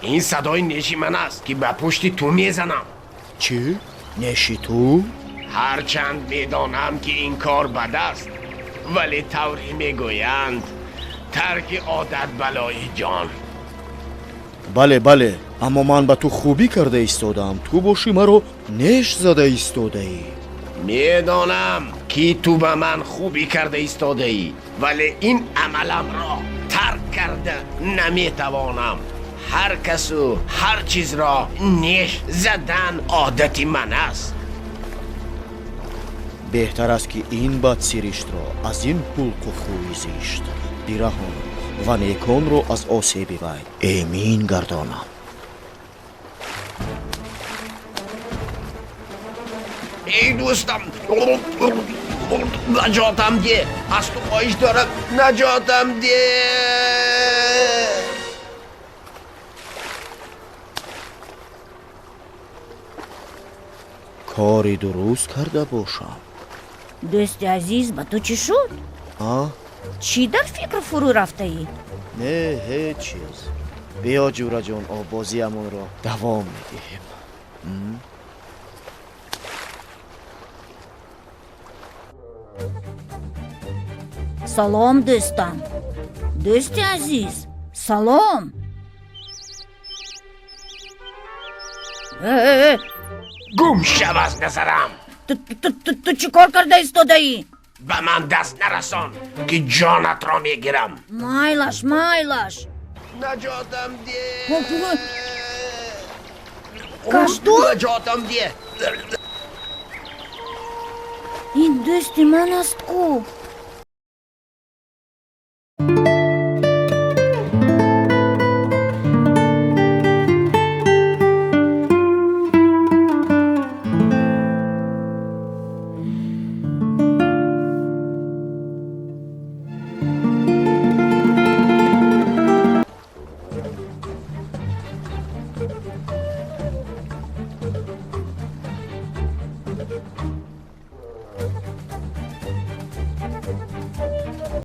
Ин садои неши ман аст, ки ба пушти ту мезанам. Чӣ? Неши ту? Ҳарчанд медонам, ки ин кор бад аст, вале тавре мегӯянд, тарки одат балои ҷон. Бале, бале, аммо ман ба ту хубӣ карда истодаам, ту бошӣ маро неш зада истодаӣ. Медонам, ки ту ба ман хубӣ карда истодаӣ, вале ин амаламро тарк карда наметавонам. Ҳар касу ҳар чизро неш задан одати ман аст. Беҳтар аст, ки ин бадсириштро аз ин ҳулқу хӯи зишт бираҳонам ва неконро аз осеби вай эмин гардонам. Эй дӯстам, наҷотам деҳ, аз ту хоҳиш дорам, наҷотам деҳ. Кори дуруст карда бошам. Дӯсти азиз, ба ту чӣ шуд? А? Чӣ дар фикр фурӯ рафтаӣ? Не, ҳеҷ чиз. Биё, ҷураҷон, оббозиамонро давом медиҳем. Салом, дӯстам, дӯсти азиз, салом. Э, э, Гум шав аз назарам. Ту чӣ кор карда истодаӣ? Ба ман даст нарасон, ки ҷонатро мегирам. Майлаш, майлаш. Наҷотам деҳ. Кашту? Наҷотам деҳ. Ин дӯсти ман аст ку.